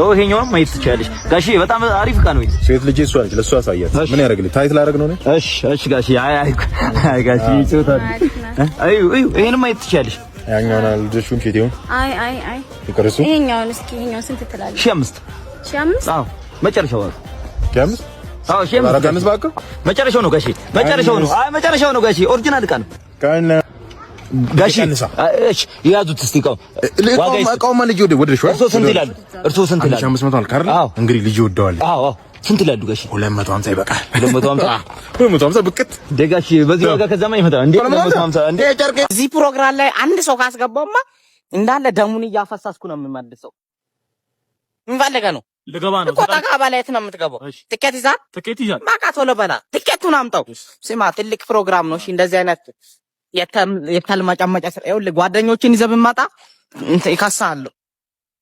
ይሄኛውንም ማየት ትችያለሽ ጋሼ፣ በጣም አሪፍ እቃ ነው። ሴት ልጅ እሷ ነች፣ ለእሷ አሳያት። ምን ያደርግልኝ? Tight ላደርግ ነው እኔ። እሺ እሺ ጋሼ፣ አይ አይ አይ ጋሼ ይጮታል። እዩ እዩ፣ ይሄንም ማየት ትችያለሽ። ያኛውን አልወደድሽውም? ሼቴውን? አይ አይ አይ። ይቅር እሱ። ይሄኛውን እስኪ፣ ይሄኛውን ስንት ትላለህ? 1005። 1005? አዎ፣ መጨረሻው። 1005? አዎ፣ 1005። ኧረ ቀንስ እባክህ። መጨረሻው ነው ጋሼ፣ መጨረሻው ነው። አይ፣ መጨረሻው ነው ጋሼ፣ original እቃ ነው ጋሼ። እሺ፣ ያዙት እስቲ እቃው። እቃውማ ልጅ ወደድሽው? እርሶ ስንት ይላሉ? እርሶ ስንት ይላሉ? 1500 አልክ አይደል? እንግዲህ ልጅ ይወደዋል። አዎ፣ ስንት ይላሉ ጋሼ? 250 ይበቃል። 250? 250 ብቅት። እንደ ጋሼ፣ በዚህ ዋጋ ከዛማ ይመጣል እንዴ? 250 እንዴ? እዚህ ፕሮግራም ላይ አንድ ሰው ካስገባውማ እንዳለ ደሙን እያፈሰስኩ ነው የምመልሰው። ምን ፈልገህ ነው? ልገባ ነው። እኮ ጠጋ በላ። የት ነው የምትገባው? ትኬት ይዛል? ትኬት ይዛል። በቃ ቶሎ በላ። ትኬቱን አምጣው። ስማ፣ ትልቅ ፕሮግራም ነው። እሺ፣ እንደዚህ አይነት የተልመጨመጨ ስራ፣ ይኸውልህ፣ ጓደኞችን ይዘህ ብትመጣ እንትን ይከሳሉ።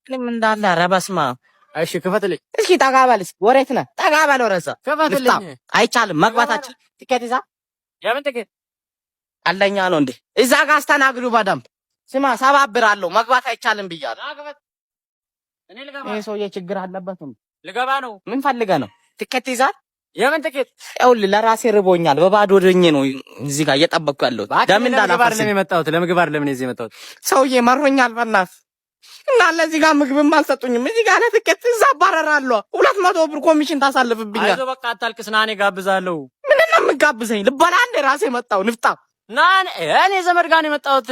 እኔም እንዳለ፣ ኧረ በስመ አብ። እሺ፣ ክፈትልኝ። እስኪ ጠጋ በል እስኪ። ወዴት ነህ? ጠጋ በል ወደዛ። ክፈትልኝ። አይቻልም መግባታችን። ትኬት ይዛ የምን ትኬት? ቀልደኛ ነው እንዴ? እዛ ጋር አስተናግዱ በደንብ። ስማ፣ ሰባብራለሁ። መግባት አይቻልም ብያለሁ። ይሄ ሰውዬ ችግር አለበት። ልገባ ነው። ምን ፈልገህ ነው? ትኬት ይዛል? የምን ትኬት? ይኸውልህ፣ ለራሴ ርቦኛል። በባዶ ሆዴ ነው እዚህ ጋር እየጠበቅኩ ያለሁት። ደም እንዳላፈስ። የመጣሁት ለምግብ አይደለም እኔ እዚህ የመጣሁት። ሰውዬ መሮኛል። በእናትህ እና እዚህ ጋር ምግብም አልሰጡኝም። እዚህ ጋር ለትኬት እዛ አባረራለሁ። 200 ብር ኮሚሽን ታሳልፍብኛል። አይዞህ በቃ አታልቅስ። ና እኔ ጋብዛለሁ። ምንድን ነው የምጋብዘኝ? ልበላ እንደ ራሴ መጣሁ ንፍጣ። ና፣ እኔ ዘመድ ጋር ነው የመጣሁት።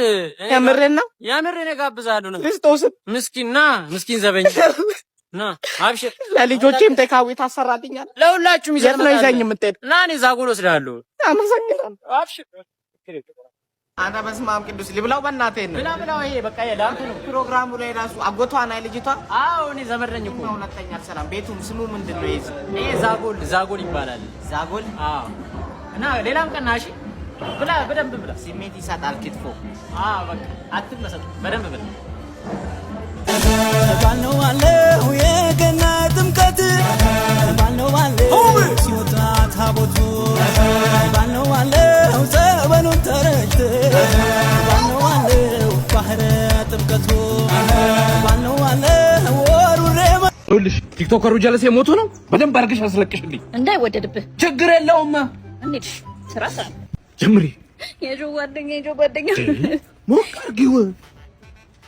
የምሬን ነው። የምሬን እጋብዛለሁ። ነው ክርስቶስን። ምስኪን ና፣ ምስኪን ዘበኛ ና፣ አብሽር። ለልጆቼም takeaway ታሰራልኛል። ለሁላችሁም የት ነው ይዘኝ የምትሄድ? ና፣ እኔ ዛጎል ወስዳለሁ። አመሰግናለሁ። አብሽር። አንተ በስመ አብ ቅዱስ ልብላው፣ በእናትህ ነው። ብላ ብላ፣ ይሄ በቃ ለአንተ ነው። ፕሮግራሙ ላይ ራሱ አጎቷ ናይ ልጅቷ። አዎ፣ እኔ ዘመድ ነኝ እኮ። ሁለተኛ ሰላም። ቤቱም ስሙ ምንድን ነው? ይሄ ዛጎል ዛጎል ይባላል። ዛጎል። አዎ። እና ሌላም ቀን ና እሺ። ብላ፣ በደንብ ብላ። ስሜት ይሰጣል ክትፎ። አዎ፣ በቃ አትመሰጥ፣ በደንብ ብላ። ባልነው ባለው የገና ጥምቀት፣ ባልነው ባለው ሲወጣ ታቦቱ፣ ባልነው ባለው ጸበሉን ተረጭት፣ ባልነው ባለው ባህረ ጥምቀቱ፣ ባልነው ባለው ወሩሬ። ይኸውልሽ፣ ቲክቶከሩ ጀለሴ ሞቶ ነው። በደንብ አድርገሽ አስለቅሽልኝ። እንዳይወደድብህ። ችግር የለውም። እንሂድ። ስራ ስራ። ጀምሪ። የጆ ጓደኛ፣ የጆ ጓደኛ። ሞቅ አድርጊው።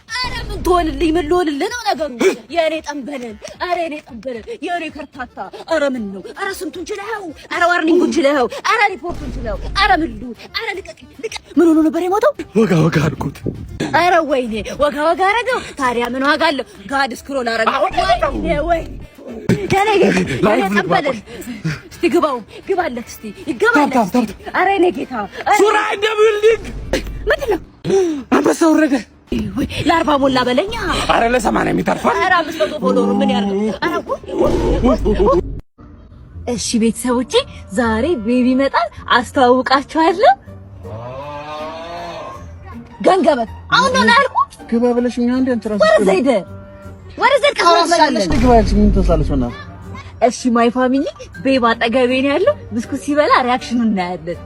ኧረ ምን ትሆንልኝ? ምን ልሆንልህ ነው ነገሩ? የእኔ ጠንበለል፣ ኧረ የኔ ጠንበለል፣ የእኔ ከርታታ፣ ኧረ ምን ነው? ኧረ ስንቱን ችለኸው፣ ኧረ warning ኡን ችለኸው፣ ኧረ ሪፖርቱን ችለኸው፣ ኧረ ምን ልሁን? ኧረ ልቀቅ ልቀቅ። ምን ሆኖ ነበር የሞተው? ወጋ ወጋ አድርጉት። ኧረ ወይኔ፣ ወጋ ወጋ አረገው። ታዲያ ምን ዋጋ አለው? God scroll አረገው። ወይኔ ወይኔ፣ የኔ የኔ ጠንበለል፣ እስቲ ግባው፣ ግባለት፣ እስቲ ይገባለት። እስቲ ኧረ የኔ ጌታ። ሱራ in the building። ምንድን ነው? አንበሳ ወረደ። ወይ ለ40 ሞላ በለኛ። አረ ለ80 የሚተርፋል። ኧረ 500 follower ምን ያርገው? ኧረ እሺ ቤተሰቦቼ፣ ዛሬ baby ይመጣል፣ አስተዋውቃችኋለሁ። ገንገበት አሁን ነው ያልኩት። ግባ ብለሽኛ እንዴ አንቺ ራስሽ? ወረዛ ሂድ፣ ወረዛ ሂድ። ታሳለሽ ግባ ያልሽ ምን ትሳለሽ? በእናትህ። እሺ my family፣ babe አጠገቤ ነው ያለው። ብስኩት ሲበላ reaction ኑን እናያለን።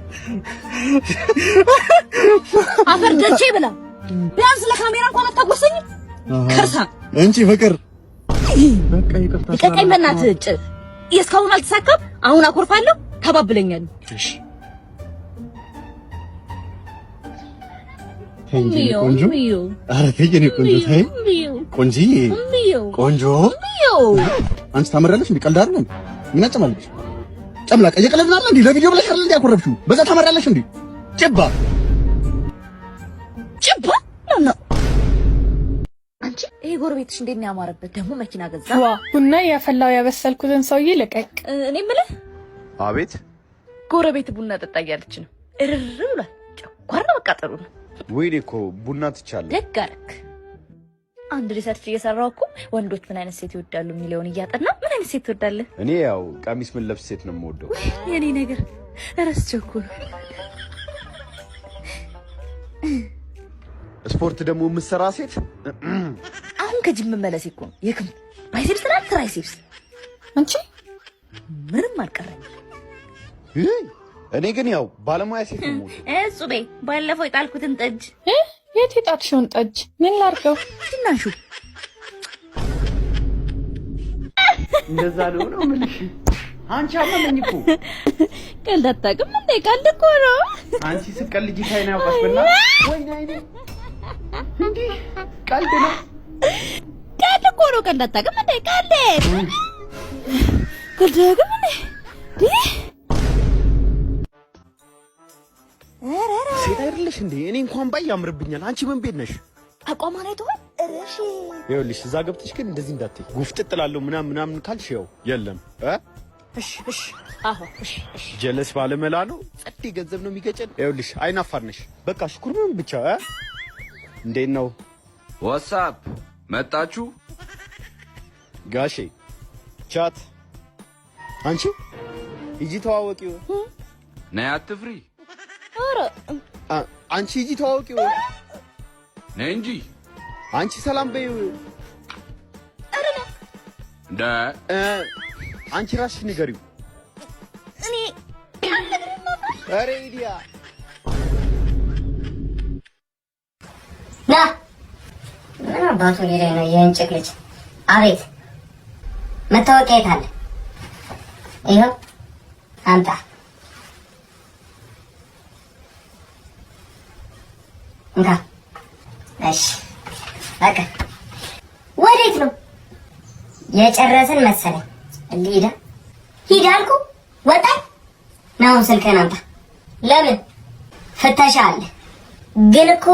አፈር ደቼ ብላ፣ ቢያንስ ለካሜራ እንኳን አታጎርሰኝም። ከርሳ። እንቺ ፍቅር በቃ ይቅርታ። ልቀቀኝ በእናትህ። የእስካሁን አልተሳካም። አሁን አኮርፋለሁ። ተባብለኛል። እሺ ተይ እንጂ የኔ ቆንጆ። ኧረ ተይ የኔ ቆንጆ ተይ። ቆንጂዬ ቆንጆ፣ አንቺ ታመራለሽ እንዴ? ቀልድ አይደል? ምን አጨማለቅሽ? ጨምላቃ፣ እየቀለድን አይደል እንዴ? ለቪዲዮ ብለሽ አይደል እንዴ ያኮረፍሽው? በዛ ታመራለሽ እንዴ? ጭባ። ጭባ ነው ነው። አንቺ፣ ይሄ ጎረቤትሽ እንዴት ነው ያማረበት? ደግሞ መኪና ገዛ። ዋ፣ ቡና እያፈላው ያበሰልኩትን ሰውዬ ልቀቅ። እኔ የምልህ። አቤት። ጎረቤት ቡና ጠጣ እያለች ነው። እርር ብሏል። ጨጓራ በቃ ጥሩ ነው። ወይኔ እኮ ቡና ትቻለሁ። ደግ አደረክ። አንድ research እየሰራው እኮ ወንዶች ምን አይነት ሴት ይወዳሉ የሚለውን እያጠና፣ ምን አይነት ሴት ትወዳለህ? እኔ ያው ቀሚስ ምን ለብስ ሴት ነው የምወደው። የኔ ነገር፣ እረስቸው እኮ ነው። ስፖርት ደግሞ የምትሰራ ሴት። አሁን ከጅም መመለሴ እኮ ነው። የክም biceps እና triceps። አንቺ። ምንም አልቀረኝ። እኔ ግን ያው ባለሙያ ሴት ነው የምወደው። እጹቤ፣ ባለፈው የጣልኩትን ጠጅ። የት የጣልሽውን ጠጅ? ምን ላርገው? ትናንሹ። እንደዛ ነው ነው የምልሽ። አንቺ አመመኝ እኮ። ቀልድ አታውቅም እንዴ? ቀልድ እኮ ነው። አንቺ ስትቀልጂ ካይና ያውቃሽ በእናትሽ። ወይኔ አይኔ፣ እንዲህ ቀልድ ነው። ቀልድ እኮ ነው። ቀልድ አታውቅም እንዴ? ቀልድ ቀልድ አታውቅም እንዴ? ሴት አይደለሽ እንዴ? እኔ እንኳን ባይ ያምርብኛል። አንቺ ምን ቤት ነሽ? አቋሟን አይተኸዋል? እሺ ይኸውልሽ፣ እዛ ገብተሽ ግን እንደዚህ እንዳትይ፣ ጉፍጥጥ እላለሁ ምናምን ምናምን ካልሽ ያው የለም እ እሺ እሺ፣ አዎ እሺ እሺ። ጀለስ ባለመላ ነው፣ ጸዴ ገንዘብ ነው የሚገጨን። ይኸውልሽ አይናፋር ነሽ። በቃ ሽኩርምም ብቻ እ እንዴት ነው? What's up መጣችሁ? ጋሼ chat አንቺ ሂጂ ተዋወቂው። ነይ አትፍሪ። ኧረ አንቺ ሂጂ ተዋወቂው። ነይ እንጂ። አንቺ ሰላም በይው። እንደ አንቺ ራስሽ ንገሪው። እኔ ኧረ ኢዲያ ና ምን አባቱ ሊለኝ ነው? የእንጭቅ ልጅ። አቤት፣ መታወቂያ የት አለ? ይኸው አምጣ። እንካ። እሺ በቃ ወዴት ነው? የጨረስን መሰለኝ። ሂዳ ሂድ አልኩ። ወጣኝ። ና አሁን ስልክህን አምጣ። ለምን ፍተሻ አለ? ግን እኮ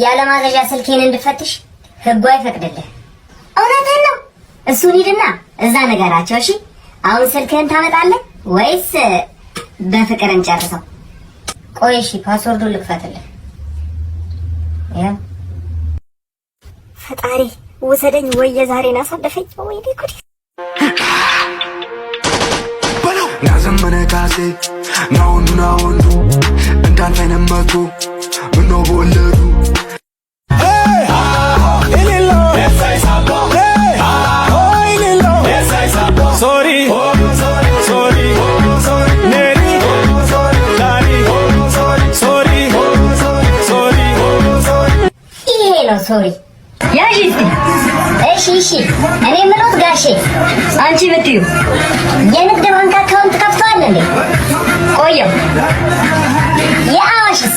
ያለማዘዣ ስልኬን እንድፈትሽ ህጉ አይፈቅድልህ። እውነትህን ነው። እሱን ሂድና እዛ ነገራቸው። እሺ አሁን ስልክህን ታመጣለህ ወይስ በፍቅር እንጨርሰው? ቆይ እሺ password ኡን ልክፈትልህ። ያው ፈጣሪ ውሰደኝ ወይ የዛሬን አሳልፈኝ። ወይኔ ጉዴ! ናዘመነ ካሴ ና ወንዱ ና ወንዱ እንዳንተ አይነት መቶ ምነው በወለዱ። ይሄ ነው sorry። ያዢ እስቲ። እሺ እሺ፣ እኔ የምሎት ጋሼ፣ አንቺ ብትዩ የንግድ ባንክ account ከፍተዋል እንዴ? ቆየው። የአዋሽስ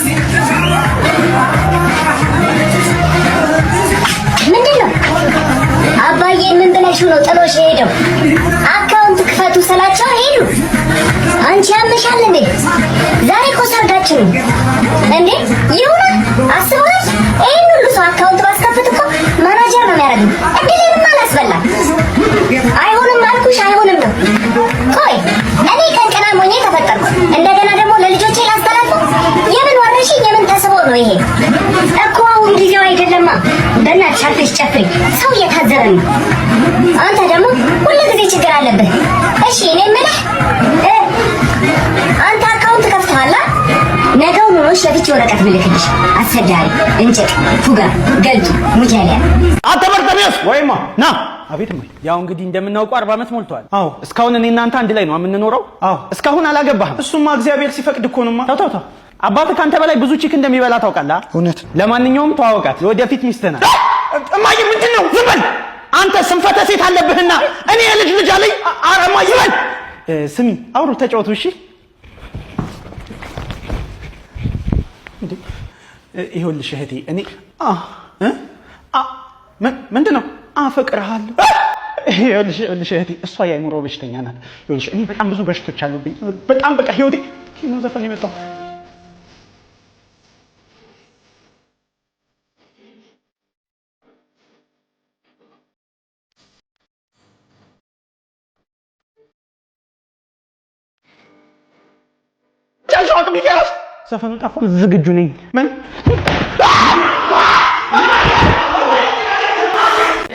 ምንድን ነው? አባዬን ምን ብለሽው ነው ጥሎሽ የሄደው? Account ክፈቱ ስላቸው ሄዱ። አንቺ ያመሻል እንዴ? ዛሬ እኮ ሰርጋችን ነው እንዴ? ይሁና አስበዋል። ይሄን ሁሉ ሰው account ባስከፍት እኮ ማናጀር ነው የሚያደርገው። እድሌንም አላስበላም። አይሆንም አልኩሽ፣ አይሆንም ነው። ቆይ እኔ ቀንቀና ሞኜ ተፈጠርኩ። እንደገና ደግሞ ለልጆቼ ላስተላልፈው? የምን ወረርሽኝ የምን ተስቦ ነው ይሄ? እኮ አሁን ጊዜው አይደለማ። በእናትሽ አርፈሽ ጨፍሪ፣ ሰው እየታዘበ ነው። አንተ ደግሞ ሁሉ ጊዜ ችግር አለብህ። እሺ እኔ የምልህ አንተ account ከፍተሃል? ነገው ነው የፍቺ ወረቀት ምልክልሽ። አሰዳሪ፣ እንጭቅ፣ ፉጋ፣ ገልቱ፣ ሙጃሊያ። አንተ በርጠሚዮስ ወይማ ና። አቤት እማዬ። ያው እንግዲህ እንደምናውቀው 40 ዓመት ሞልቷል። አዎ እስካሁን እኔ እናንተ አንድ ላይ ነው የምንኖረው። አዎ እስካሁን አላገባህም። እሱማ እግዚአብሔር ሲፈቅድ እኮ ነውማ። ተው ተው ተው። አባትህ ካንተ በላይ ብዙ chick እንደሚበላ ታውቃለህ? እውነት። ለማንኛውም ተዋወቃት፣ የወደፊት ሚስትህ ናት። እማዬ ምንድን ነው? ዝም በል አንተ፣ ስንፈተ ሴት አለብህና እኔ የልጅ ልጅ አለኝ። ኧረ እማዬ ዝም በል። ስሚ አውሩ፣ ተጫወቱ። እሺ እንዴ ይኸውልሽ እህቴ እኔ ምንድን ነው አፈቅርሃለሁ። ይኸውልሽ እህቴ እሷ የአእምሮ በሽተኛ ናት። ይኸውልሽ እኔ በጣም ብዙ በሽቶች አሉብኝ። በጣም በቃ ህይወቴ ነው ዘፈን የመጣው። ዘፈኑ ጠፋ። ዝግጁ ነኝ። ምን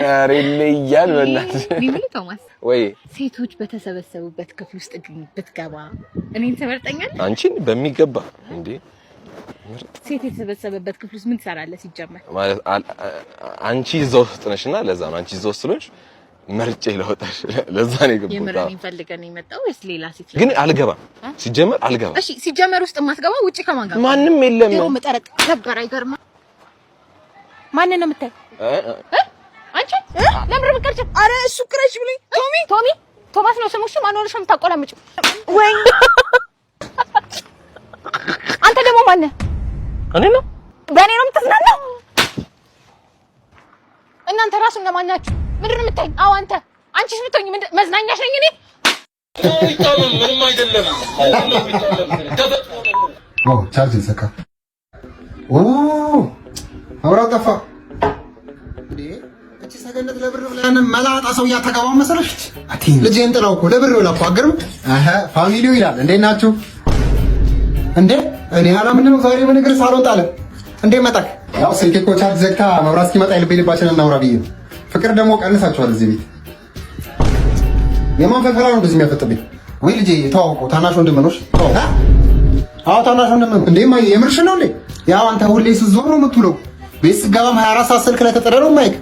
ኧረ ይለያል። በእናትሽ ቶማስ ወይ ሴቶች በተሰበሰቡበት ክፍል ውስጥ ግን ብትገባ እኔን ትመርጠኛለህ? አንቺን በሚገባ እንዴ። ሴት የተሰበሰበበት ክፍል ውስጥ ምን ትሰራለህ ሲጀመር? ማለት አንቺ እዛ ውስጥ ነሽና ለዛ ነው። አንቺ እዛ ውስጥ ስለሆንሽ መርጬ ለወጣሽ ለዛ ነው የገባሁት። የምር እኔን ፈልገህ ነው የመጣው ወይስ ሌላ ሴት? ግን አልገባም፣ ሲጀመር አልገባም። እሺ ሲጀመር ውስጥ የማትገባ ውጪ ከማን ጋር? ማንም የለም። ድሮ መጠረጥ ነበር። አይገርምም? ማንን ነው የምታየው? አንቺ ለምን የምትቀርጪው? ኧረ እሱ crush ብሎኝ ቶሚ ቶሚ ቶማስ ነው ስሙ። እሱ ማን ሆነሽ ነው የምታቆላምጪው? ወይ አንተ ደግሞ ማነህ? እኔ ነው በእኔ ነው የምትዝናናው? እናንተ ራሱ እነማን ናችሁ? ምንድን ነው የምታይኝ? አዎ አንተ፣ አንቺስ ብትሆኚ መዝናኛሽ ነኝ እኔ? ምንም አይደለም። ቻርጅ ዘካ። መብራት ጠፋ። እቺ ሰገነት ለብር ብለን መላጣ ሰው እያተጋባ መሰለሽ። ልጄን ጥላው እኮ ለብር ብላ እኮ አገርም family ው ይላል። እንዴት ናችሁ እንዴ? እኔ አላ ምንድን ነው ዛሬ በነገር ሳሎን ጣለ እንዴ መጣክ? ያው ስልኬ እኮ ቻርጅ ዘግታ መብራት እስኪመጣ የልቤ ልባችንን እናውራ ብዬ ነው። ፍቅር ደግሞ ቀንሳችኋል እዚህ ቤት። የማን ፈፈራ ነው እንደዚህ የሚያፈጥብኝ? ወይ ልጄ ተዋውቀው፣ ታናሽ ወንድም ነው። አዎ ታናሽ ወንድም ነው። እንዴ ማየ የምርሽ ነው እንዴ? ያው አንተ ሁሌ ስትዞር ነው የምትውለው። ቤት ስገባም 24 ሰዓት ስልክ ላይ ተጠረ ነው ማይክ።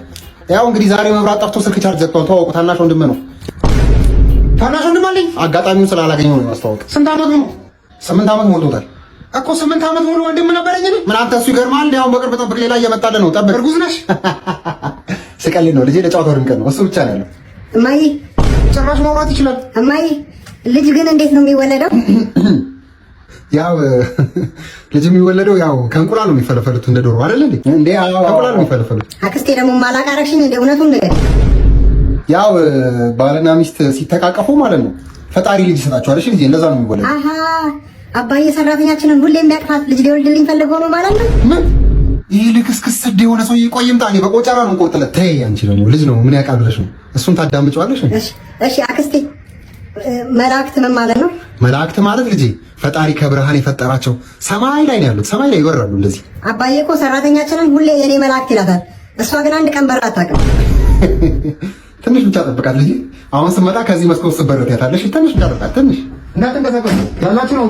ያው እንግዲህ ዛሬ መብራት ጠፍቶ ስልክ ቻርጅ ዘግቷል። ተዋውቁ፣ ታናሽ ወንድም ነው። ታናሽ ወንድም አለኝ። አጋጣሚውን ስላላገኘው ነው ማስተዋወቅ። ስንት ዓመቱ ነው? 8 ዓመት ሞልቶታል እኮ። 8 ዓመት ሙሉ ወንድም ነበረኝ እኔ። ምን አንተ እሱ ይገርማል። እንዴ አሁን በቅርብ ጠብቅ፣ ሌላ እየመጣልህ ነው። ጠብቅ። እርጉዝ ነሽ? ስቀልድ ነው ልጄ፣ ለጨዋታው ድምቀት ነው። እሱ ብቻ ነው ያለው። እማዬ ጭራሽ ማውራት ይችላል። እማዬ ልጅ ግን እንዴት ነው የሚወለደው? ያው ልጅ የሚወለደው ያው ከእንቁላል ነው የሚፈለፈሉት፣ እንደ ዶሮ አይደል እንዴ? እንዴ አዎ፣ ከእንቁላል ነው የሚፈለፈሉት። አክስቴ ደግሞ ማላቃረሽኝ እንደ እውነቱን ነገር ያው ባልና ሚስት ሲተቃቀፉ ማለት ነው ፈጣሪ ልጅ ይሰጣቸዋል። እሺ ልጄ እንደዛ ነው የሚወለደው። አሃ አባዬ ሰራተኛችንን ሁሌ የሚያቅፋት ልጅ ሊወልድልኝ ፈልጎ ነው ማለት ነው። ምን ይህ ልክስክስ ስድ የሆነ ሰውዬ ቆይ ይምጣ፣ እኔ በቆጨራ ነው ቆርጥለት። ተይ አንቺ ደግሞ ልጅ ነው ምን ያውቃል ብለሽ ነው እሱን ታዳምጪዋለሽ? እሺ እሺ አክስቴ መላእክት ምን ማለት ነው? መላእክት ማለት ልጄ ፈጣሪ ከብርሃን የፈጠራቸው ሰማይ ላይ ነው ያሉት። ሰማይ ላይ ይበራሉ እንደዚህ። አባዬ እኮ ሰራተኛችንን ሁሌ የኔ መላእክት ይላታል። እሷ ግን አንድ ቀን በራ አታውቅም። ትንሽ ብቻ ጠብቃት ልጄ። አሁን ስመጣ ከዚህ መስኮት ስበረት ያታለሽ። ትንሽ ብቻ ጠብቃት፣ ትንሽ እንዳትንቀሳቀሱ ያላችሁ ነው።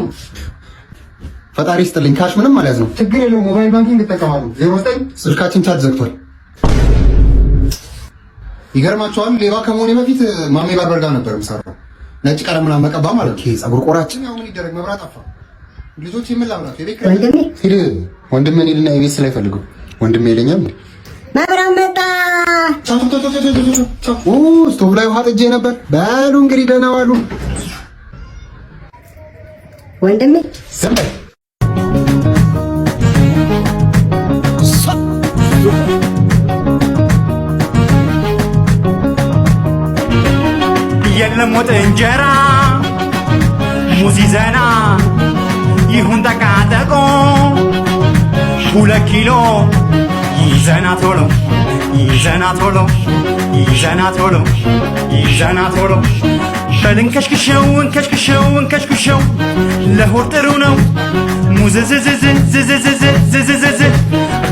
ፈጣሪ ይስጥልኝ። cash ምንም አልያዝነው። ችግር የለውም mobile banking እጠቀማለሁ። 09 ስልካችን ቻርጅ ዘግቷል። ይገርማቸዋል። ሌባ ከመሆኔ በፊት ማሜ ባርበር ጋር ነበር የምሰራው። ነጭ ቀለም ምናምን መቀባ ማለት ነው። ፀጉር ቆራችን ያው ምን ይደረግ መብራት ጠፋ። ልጆች የምን ላብላቸው? የቤት ኪራይ ሂድ ወንድሜ ሂድና የቤት ስራ ይፈልገው ወንድሜ ይለኛል። መብራት መጣ። ስቶቭ ላይ ውሃ ጥጄ ነበር። በሉ እንግዲህ ደህና ዋሉ ወንድሜ። ዝም በል። የለም ወጥ እንጀራ ሙዝ ይዘና ይሁን ጠቃጠቆ 2 ኪሎ ይዘና ቶሎ ይዘና ቶሎ ይዘና ቶሎ ይዘና ቶሎ በልንከሽክሸው እንከሽክሸው እንከሽክሸው ለሆድ ጥሩ ነው። ሙዝ ዝዝዝ ዝዝዝዝ ዝዝዝዝ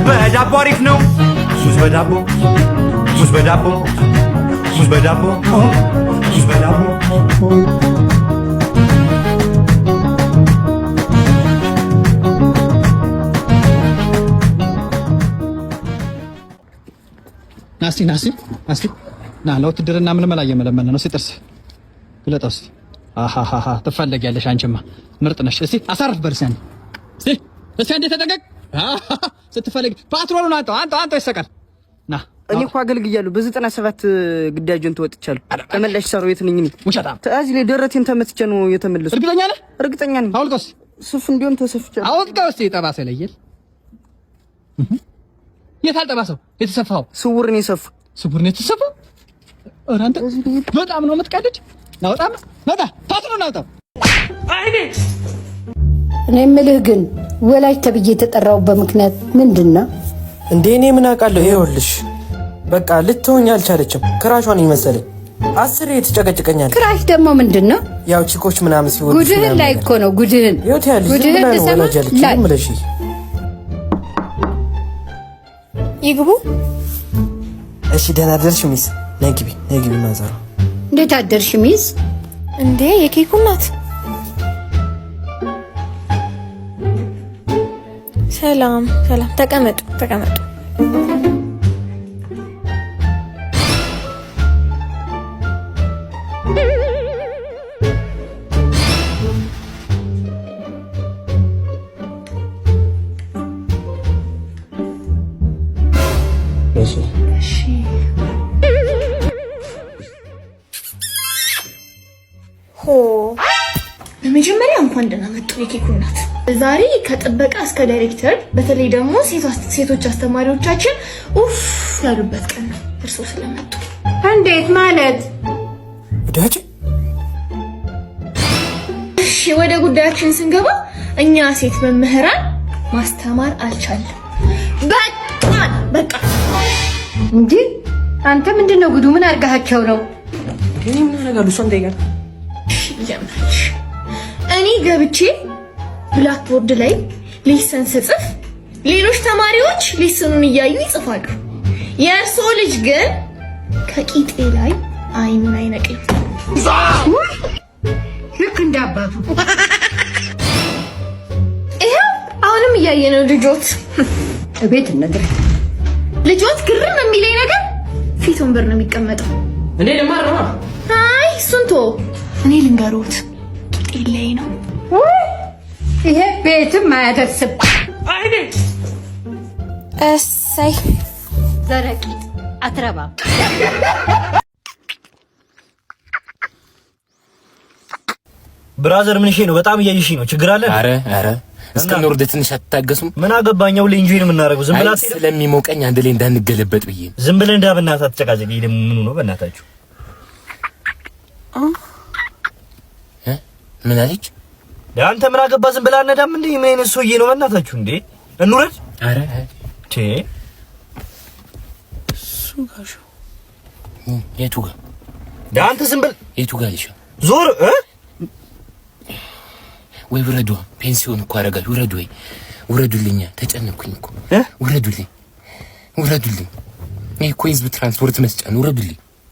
በዳቦ አሪፍ ነው። ሙዝ በዳቦ፣ ሙዝ በዳቦ፣ ሙዝ በዳቦ፣ ሙዝ በዳቦ። ናስቲ ናስቲ ናስቲ ና፣ ለውትድርና ምልመላ እየመለመለ ነው። እስኪ ጥርስ ግለጠው እስኪ። አሃሃሃ ትፈለጊያለሽ። አንቺማ ምርጥ ነሽ። እስኪ አሳርፍ በል እስኪ አንዴ። እስኪ እስኪ አንዴ ተጠንቀቅ። አሃሃ ስትፈለጊ ፓትሮሉን አንተው አንተው አንተው ይሰቃል። ና። እኔ እኮ አገልግያለሁ። በ97 ግዳጅን ተወጥቻለሁ። ተመላሽ ሰራዊት ነኝ እኔ። ውሸታም። እዚህ ላይ ደረቴን ተመትቼ ነው የተመለስኩት። እርግጠኛ ነህ? እርግጠኛ ነኝ። አውልቀው እስኪ። ሱፍ እንዲሁም ተሰፍቻለሁ። አውልቀው እስኪ። ጠባሳ ይለየል። የት አልጠባሰው? የተሰፋው ስውር ነው የሰፋው። ስውር ነው የተሰፋው። ኧረ አንተ በጣም ነው የምትቀልድ። ናውጣ ናውጣ ፓትሮሉን አውጣው። እኔ የምልህ ግን ወላጅ ተብዬ የተጠራሁበት ምክንያት ምንድን ነው? እንዴ እኔ ምን አውቃለሁ? ይኸውልሽ በቃ ልትሆኝ አልቻለችም። Crush ሿን ይመሰለኝ አስሬ ትጨቀጭቀኛለች። Crush ደግሞ ምንድን ነው? ያው chick ኦች ምናምን ሲወዱ ጉድህን ላይ እኮ ነው ጉድህን። ይኸው ያለሽ ዝም ጉድህን ብላ ነው ልሰማ ወላጅ ያለችኝ። ላይ ዝም ብለሽ ይግቡ። እሺ ደህና አደርሽ miss። ነይ ግቢ፣ ነይ ግቢ ማዘሯ። እንዴት አደርሽ miss? እንዴ የኬኩ እናት። ሰላም ሰላም። ተቀመጡ ተቀመጡ። እሺ። እንኳን ደህና መጡ የኬኩ እናት። ዛሬ ከጥበቃ እስከ ዳይሬክተር፣ በተለይ ደግሞ ሴቶች አስተማሪዎቻችን ኡፍ ያሉበት ቀን ነው እርስዎ ስለመጡ። እንዴት ማለት? ወዳጅ። እሺ፣ ወደ ጉዳያችን ስንገባ እኛ ሴት መምህራን ማስተማር አልቻልንም። በቃ በቃ። እንጂ አንተ ምንድን ነው ጉዱ? ምን አድርጋቸው ነው? እኔ ምን አደርጋለሁ? እሷን ጠይቃት። እሺ ጀመረች። እኔ ገብቼ blackboard ላይ lesson ስጽፍ ሌሎች ተማሪዎች lesson ኑን እያዩ ይጽፋሉ። የእርስዎ ልጅ ግን ከቂጤ ላይ አይኑን አይነቅልም። ልክ እንደ አባቱ። ይኸው አሁንም እያየ ነው ልጆት። እቤት እንድር። ልጆት ግርም የሚለኝ ነገር ፊት ወንበር ነው የሚቀመጠው። እንዴ ልማር ነው። አይ እሱን ተወው፣ እኔ ልንገሮት ቂጤ ላይ ነው። ይሄ ቤትም አያደርስም። እሰይ። ዘረቂጥ አትረባም። Brother ምን ነው? በጣም እያየሽ ነው። ችግር አለ? አረ አረ፣ እስከምንወርድ ትንሽ አትታገሱም? ምን አገባኝ? ሁሌ enjoy ነው የምናደርገው። ዝም ብላ ስለሚሞቀኝ አንድ ላይ እንዳንገለበጥ ብዬ። ዝም ብለህ እንዳ በእናትህ አትጨቃጨቅ። ይሄ ደግሞ ምኑ ነው በእናታችሁ? ምን አለች? አንተ ምን አገባ? ዝም ብለህ አነዳም እንዴ? ምን አይነት ሰውዬ ነው በእናታችሁ? እንዴ እንውረድ። አረ ቴ እሱ ጋር የቱ ጋር? አንተ ዝም ብል። የቱ ጋር ልሽ? ዞር እ ወይ ውረዱ። ፔንሲዮን እኮ አደርጋለሁ። ውረዱ፣ ወይ ውረዱልኛ። ተጨነኩኝ እኮ። ውረዱልኝ፣ ውረዱልኝ። ይሄ እኮ የህዝብ ትራንስፖርት መስጫ ነው። ውረዱልኝ።